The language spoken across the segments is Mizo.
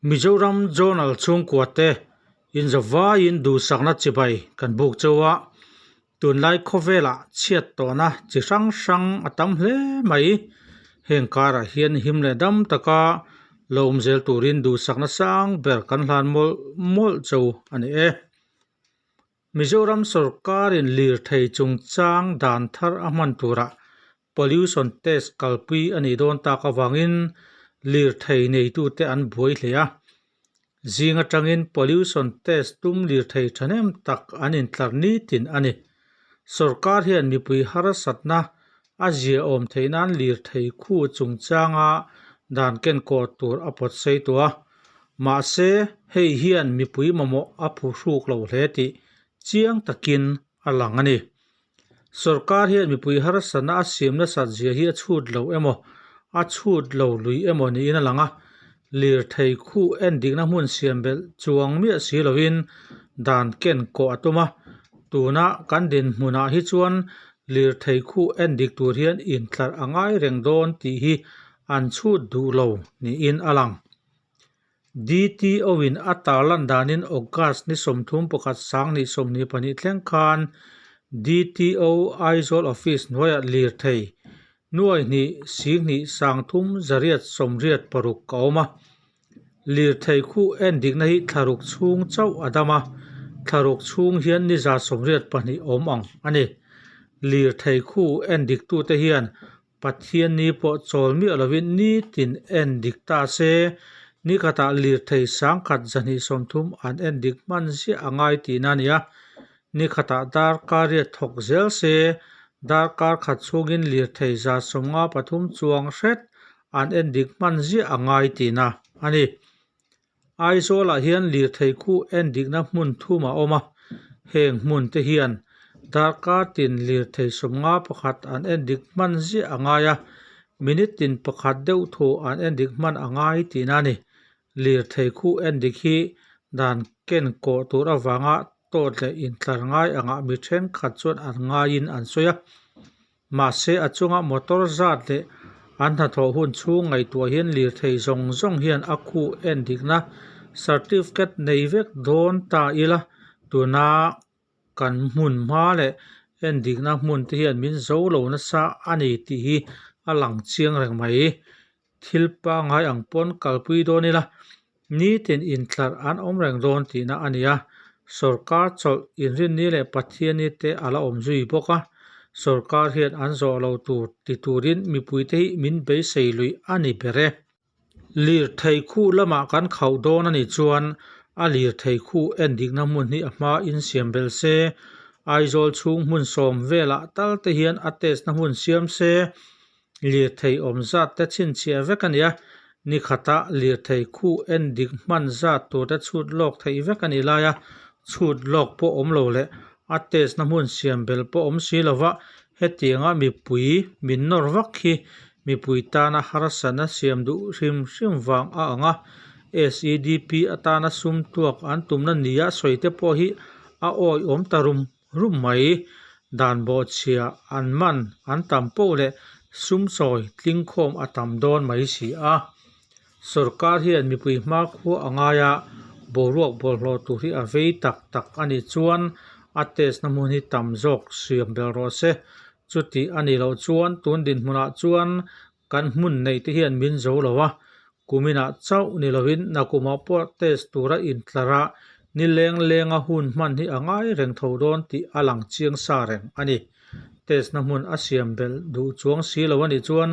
Mizoram Journal chhungkua te inzavaiin duhsakna chibai kan buk cheu a, tunlai khawvelah chhiat tawhna chi hrang hrang a tam hle mai. Heng karah hian him leh dam taka lo awm zel turin duhsakna sang ber kan hlan mawlh mawlh cheu a ni e. Mizoram sorkarin lirthei chungchang dan thar a hman turah Pollution test kalpui a nih dawn tak avangin lirthei neitute an buai hle a. Zing atangin pollution test tum lirthei thahnem tak an intlar nitin a ni. Sorkar hian mipui harsatna a ziaawm theih nan lirthei khu chungchanga dan kenkawh tur a pawt sei tawh a. Mahse, hei hian mipui mamawh a phuhruk lo hle tih chiang takin a lang a ni. Sorkar hian mipui harsatna a siam nasat zia hi a chhut lo emaw, a chhut lo lui emaw niin a lang a. Lirthei khuh en dikna hmun siam belh chuang miah si lovin dan ken kawh a tum a. Tuna kan dinhmunah hi chuan lirthei khuh en dik tur hian intlarh a ngai reng dawn tih hi an chhut duh lo niin a lang. DTO-in a tarlan danin August ni 31 2022 thleng khan DTO Aizawl Office hnuaiah lirthei nuai hnih singhnih sangthum zariat sawmriat paruk a awm a. Lirthei khuh en dikna hi thlaruk chhung chauh a dam a, thlaruk chhung hian ni 82 awm ang a ni. Lirthei khuh en diktute hian Pathian ni pawh chawl miah lovin nitin en dik ta se, nikhatah lirthei sangkhat 230 an en dik hman ziah a ngai tihna a ni a. Nikhatah darkar riat thawk zel se, darkar khat chhungin lirthei 53 chuang hret an en dik hman ziah a ngai tihna a ni. Aizawlah hian lirthei khuh en dikna hmun thum a awm a, heng hmun te hian darkar tin lirthei 51 an en dik hman ziah a ngai a, minute tin pakhat deuh thu an en dik hman a ngai tihna a ni. Lirthei khuh en dik hi dan ken kawh tur avanga tawt leh intlar ngai angah mi thenkhat chuan an ngaiin an sawi a. Mahse, a chunga motor zat leh an hnathawh hun chhung ngaihtuah hian lirthei zawng zawng hian a khuh en dikna certificate nei vek dawn ta ila, tuna kan hmun hma leh en dikna hmun te hian min zo lo nasa a ni tih hi a lang chiang reng mai. Thil pangngai ang pawn kalpui dawn ila, nitin intlarh an awm reng dawn tihna a ni a. Sorkar chawlh inrinni leh Pathianni te a la awm zui bawk a, sorkar hian an zawh lo tur ti turin mipuite hi min beisei lui a ni ber e. Lirthei khuh lamah kan khauh dawn a nih chuan a lirthei khuh en dikna hmun hi a hma insiam belh se, Aizawl chhung hmun sawm velah tal te hian a test na hmun siam se, Lirthei awm zat te chhinchhiah vek a ni a, ni khata lirthei khuh en dik hman zat tur te chhut lawk theih vek a nih lai a, chhut lawk pawh awm lo leh a test na hmun siam belh pawh awm si lova hetianga mipui min nawr vak hi mipui tana harsatna siam duh hrim hrim vang a ang a, SEDP atana sum tuak an tumna nia sawi te pawh hi a awihawm ta rum rum mai. Dan bawhchhia an man an tam poh leh sum chawi tlingkhawm a tam dawn mai si a. Sorkar hian mipui hmakhua a ngai a, boruak bawlhhlawh tur hi a vei tak tak a nih chuan a test na hmun hi tam zawk siam belh rawh se. Chuti a nih loh chuan tun dinhmunah chuan kan hmun neih te hian min zo lo a, kuminah chauh ni lovin nakumah pawh test tura intlar a, ni leng lenga hun hman hi a ngai reng tho dawn tih a lang chiang sa reng a ni. Test na hmun a siam belh duh chuang si lo a nih chuan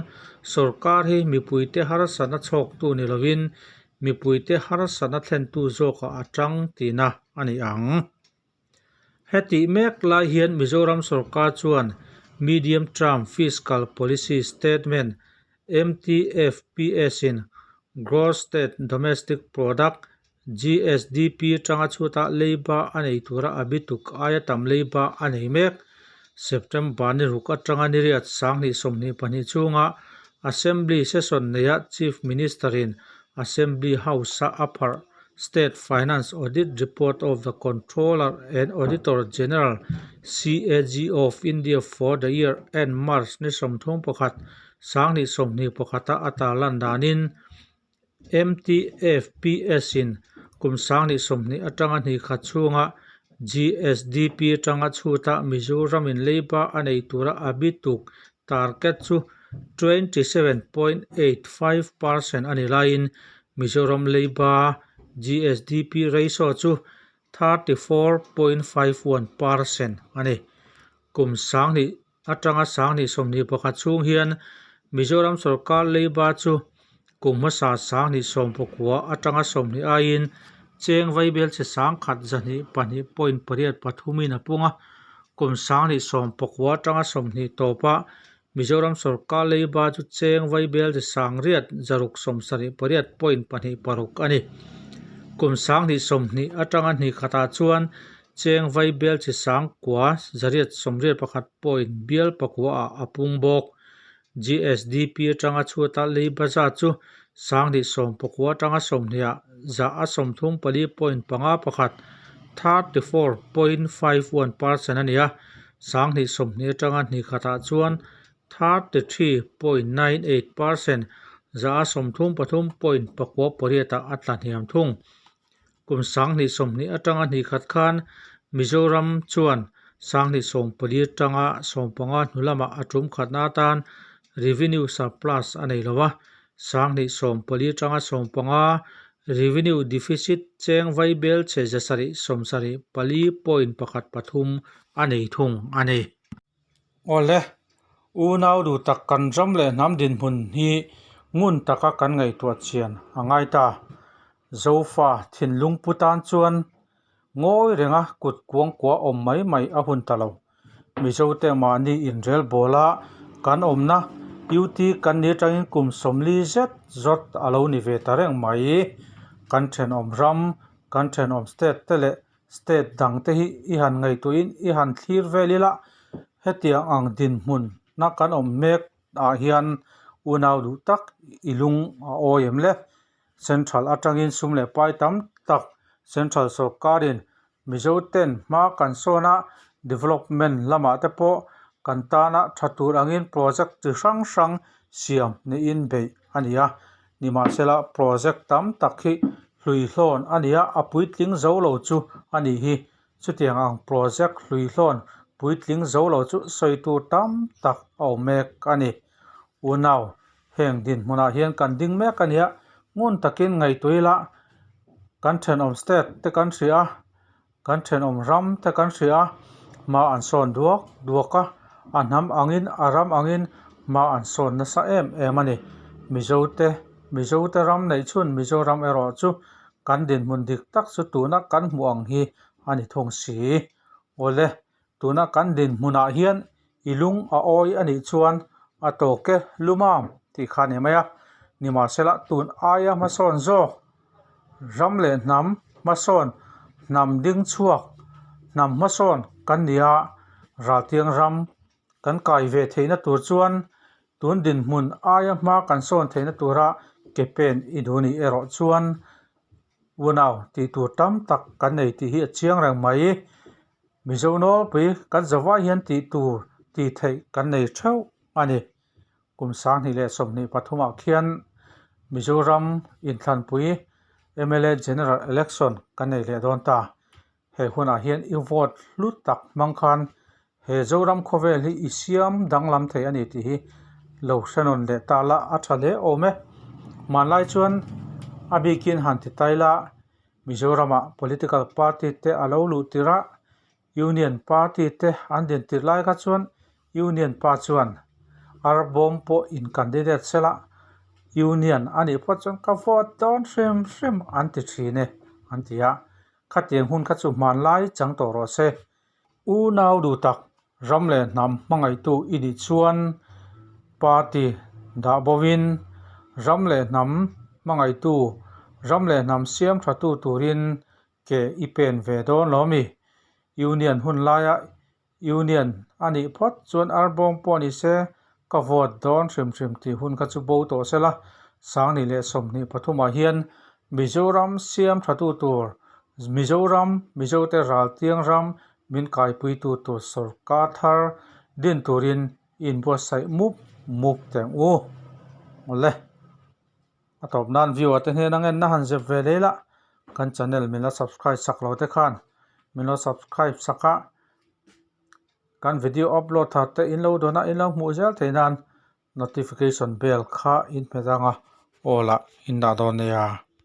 sorkar hi mipuite harsatna chhawktu ni lovin mipuite harsatna thlentu zawkah a tang tihna a ni ang. Hetih mek lai hian Mizoram sorkar chuan Medium Term Fiscal Policy Statement, MTFPS, in Gross State Domestic Product, GSDP, tanga chhuatah leiba a nei tura a bituk aia tam leiba a nei mek. September ni ruk atanga ni riat 2022 chhunga Assembly session neia Chief Minister-in Assembly House-a a pharh State Finance Audit Report of the Comptroller and Auditor General, CAG, of India for the year end March ni 31, 2021 a a tarlan danin MTFPS-in kum 2020 atanga hnih khat chhunga GSDP atanga chhuta Mizoramin leiba a nei tura a bituk target chu 27.85% a ni laiin Mizoram leiba GSDP ratio chu 34.51% a ni. Kum 2000 atanga 2021 chhung hian Mizoram sorkar leiba chu kum hmasa 2019 atanga 20 aiin cheng vaibelchhe 1,202.83 in a pung a, kum 2019 atanga 20 tawpah Mizoram sorkar leiba chu cheng vaibelchhe 8,678.26 a ni. Kum 2020 atanga hnih khatah chuan cheng vaibelchhe 9,881.9 ah a pung bawk. GSDP atanga chhuata leiba zat chu 2019 atanga 20 ah 34.51%, 34.51%, a ni a, 2020 atanga hnih khatah chuan 33.98%, 33.98, ah a tla hniam thung. Kum 2020 atanga hnih khat khan Mizoram chuan 2014 atanga 15 hnu lamah a tum khatna atan revenue surplus a nei lo a, 2014 atanga 15 revenue deficit cheng vaibelchhe 774.13 a nei thung a ni. Awle, unau duh tak kan ram leh hnam dinhmun hi ngun taka kan ngaihtuah chian a ngai ta. Zofa thinlung pu tan chuan ngawi renga kut kuangkuah awm mai mai a hun ta lo. Mizote mahni inrel bawla kan awmna UT kan ni atangin kum 40 zet zawt a lo ni ve ta reng mai. Kan thenawm ram, kan thenawm state te leh State dang te hi i han ngaihtuahin i han thlir vel ila, hetiang ang dinhmun na kan awm mek ah hian unau duh tak i lung a awi em le? Central atangin sum leh pai tam tak Central sawrkarin Mizo ten hma kan sawn a, development lamah te pawh kan tana tha tur angin project chi hrang hrang siam niin beih a ni a. Nimahsela project tam tak hi hluihlawn a ni a, a puitling zo lo chu a nih hi. Chutiang ang project hluihlawn puitling zo lo chu sawi tur tam tak a awm mek a ni. Unau, heng dinhmunah hian kan ding mek a nia, ngun takin ngaihtuah ila kan thenawm state te kan hria a, Kan thenawm ram te kan hria a, hma an sawn duak duak a, a hnam angin a ram angin hma an sawn nasa em em a ni. Mizote, Mizote ram neih chhun Mizoram erawh chu kan dinhmun dik tak chu tuna kan hmuh ang hi a ni thung si. Awle, tuna kan dinhmunah hian i lung a awi a nih chuan a tawk e lumam tih kha a ni mai a, nimahsela tun aia hmasawn zawk Ram leh hnam hmasawn, hnam ding chhuak, hnam hmasawn kan ni a, raltiang ram kan kai ve theihna tur chuan tun dinhmun aia hma kan sawn theihna tura ke pen i duh nih erawh chuan unau tih tur tam tak kan nei tih hi a chiang reng mai. Mizo nawlpui kan zavai hian tih tur tih theih kan nei theuh a ni. Kum 2023 ah khian Mizoram inthlanpui mla General Election kan nei leh dawn ta. He hunah hian i vote hlu tak hmang khan he Zoram khawvel hi i siam danglam thei a ni tih hi lo hre nawn leh ta la a tha hle awm e. Hmanlai chuan a bikin han ti tai la Mizoramah political party te a lo luh tirh a, Union party te an din tirh lai kha chuan Union pa chuan arbawm pawh in candidate sela Union a nih phawt chuan ka vote dawn hrim hrim an ti thin e an ti a, khatiang hun kha chu hmanlai chang tawh rawh se. Unau duh tak ram leh hnam hmangaihtu i nih chuan party dah bovin ram leh hnam hmangaihtu ram leh hnam siam thatu turin Ke i pen ve dawn lo mi? Union hun laia Union a nih phawt chuan arbawm pawh ni se ka vote dawn hrim hrim tih hun kha chu bo tawh se la, 2023 ah hian Mizoram siam thatu tur, Mizoram, Mizote raltiang ram min kaipuitu tur sawrkar thar din turin i inbuatsaih mup mup teng u. Awle. A tawp nan viewer te hnena ngenna han zep ve leh ila kan channel min la subscribe sak lo te khan min lo subscribe sak a, kan video upload thar te in lo dawn a in lo hmuh zel theih nan notification bell kha in hmet anga aw lah in dah dawn nia.